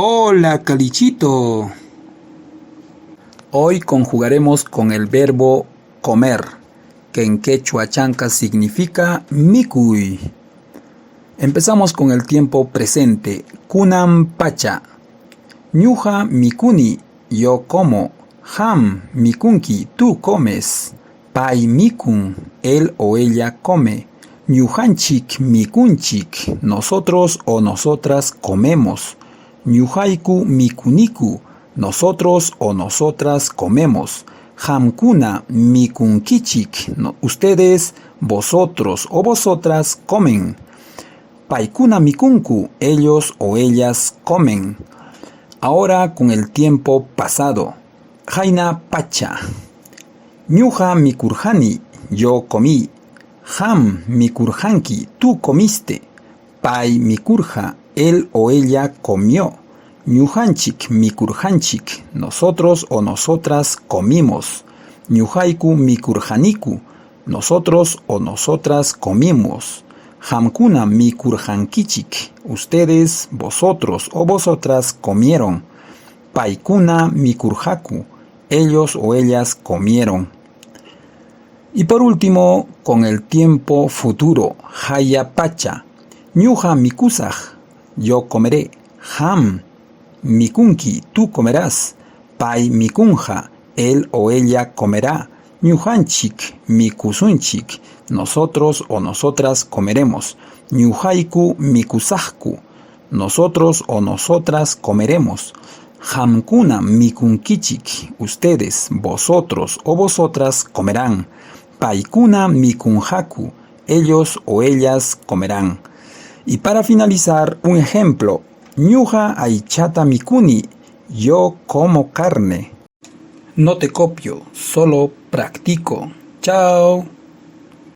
Hola, Calichito. Hoy conjugaremos con el verbo comer, que en quechua chanca significa mikuy. Empezamos con el tiempo presente, kunan pacha. Ñuqa mikuni, yo como. Qam mikunki, tú comes. Pay mikun, él o ella come. Ñuqanchik mikunchik, nosotros o nosotras comemos. Ñuqayku mikuniku, nosotros o nosotras comemos. Qamkuna mikunkichik, ustedes, vosotros o vosotras comen. Paykuna mikunku, ellos o ellas comen. Ahora con el tiempo pasado. Qayna pacha. Ñuqa mikurqani, yo comí. Qam mikurqanki, tú comiste. Pay mikurqa, él o ella comió. Ñuqanchik mikurqanchik, nosotros o nosotras comimos. Ñuqayku mikurqaniku, nosotros o nosotras comimos. Qamkuna mikurqankichik, ustedes, vosotros o vosotras comieron. Paykuna mikurqaku, ellos o ellas comieron. Y por último, con el tiempo futuro, haya pacha. Ñuqa mikusaq, yo comeré. Qam mikunki, tú comerás. Pay mikunqa, él o ella comerá. Ñuqanchik mikusunchik, nosotros o nosotras comeremos. Ñuqayku mikusaqku, nosotros o nosotras comeremos. Qamkuna mikunkichik, ustedes, vosotros o vosotras comerán. Paykuna mikunqaku, ellos o ellas comerán. Y para finalizar, un ejemplo. Ñuqa aychata mikuni, yo como carne. No te copio, solo practico. Chao.